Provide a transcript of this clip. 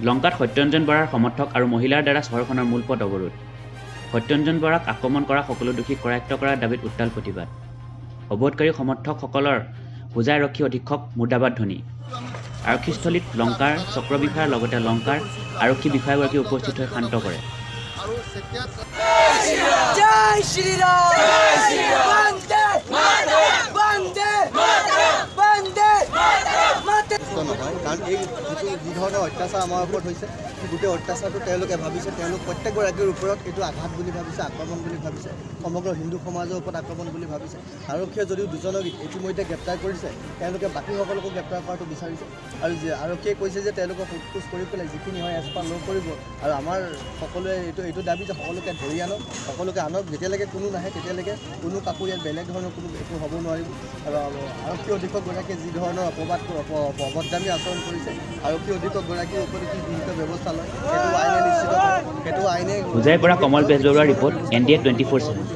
লংকাত সত্যৰঞ্জন বৰাৰ সমৰ্থক আৰু মহিলাৰ দ্বাৰা চহৰখনৰ মূল পথ অৱৰোধ। সত্যৰঞ্জন বৰাক আক্ৰমণ কৰা সকলো দোষীক কৰায়ত্ব কৰাৰ দাবীত উত্তাল প্ৰতিবাদ। অৱৰোধকাৰী সমৰ্থকসকলৰ হোজাই আৰক্ষী অধীক্ষক মুৰ্দাবাদ ধ্বনি। আৰক্ষীস্থলীত লংকাৰ চক্ৰ বিষয়াৰ লগতে লংকাৰ আৰক্ষী বিষয়াগৰাকী উপস্থিত হৈ শান্ত কৰে। জয় শ্ৰীৰাম, বন্দে বন্দে বন্দে মাতৰম। নহয়, কাৰণ এই যিটো যি ধৰণৰ অত্যাচাৰ আমাৰ ওপৰত হৈছে, সেই গোটেই অত্যাচাৰটো তেওঁলোকে ভাবিছে, তেওঁলোক প্ৰত্যেকগৰাকীৰ ওপৰত এইটো আঘাত বুলি ভাবিছে, আক্ৰমণ বুলি ভাবিছে, সমগ্ৰ হিন্দু সমাজৰ ওপৰত আক্ৰমণ বুলি ভাবিছে। আৰক্ষীয়ে যদিও দুজনক ইতিমধ্যে গ্ৰেপ্তাৰ কৰিছে, তেওঁলোকে বাকীসকলকো গ্ৰেপ্তাৰ কৰাটো বিচাৰিছে। আৰু যে আৰক্ষীয়ে কৈছে যে তেওঁলোকক সোধ-পোছ কৰি পেলাই যিখিনি হয় এজ পাৰ ল' কৰিব। আৰু আমাৰ সকলোৱে এইটো দাবী যে সকলোকে ধৰি আনক, সকলোকে আনক। যেতিয়ালৈকে কোনো নাহে, তেতিয়ালৈকে কোনো কাকো ইয়াত বেলেগ ধৰণৰ কোনো একো হ'ব নোৱাৰিব। আৰু আৰক্ষী অধীক্ষকগৰাকীয়ে যি ধৰণৰ অপবাদ, অভদ্ৰামী আচৰণ কৰিছে, আৰক্ষী অধীক্ষকগৰাকীৰ ওপৰত কি বিহিত ব্যৱস্থা লয়, সেইটো আইনে নিশ্চিত, সেইটো আইনে। হোজাইৰ পৰা কমল বেজবৰুৱাৰ ৰিপৰ্ট, এনডিএ 24/7।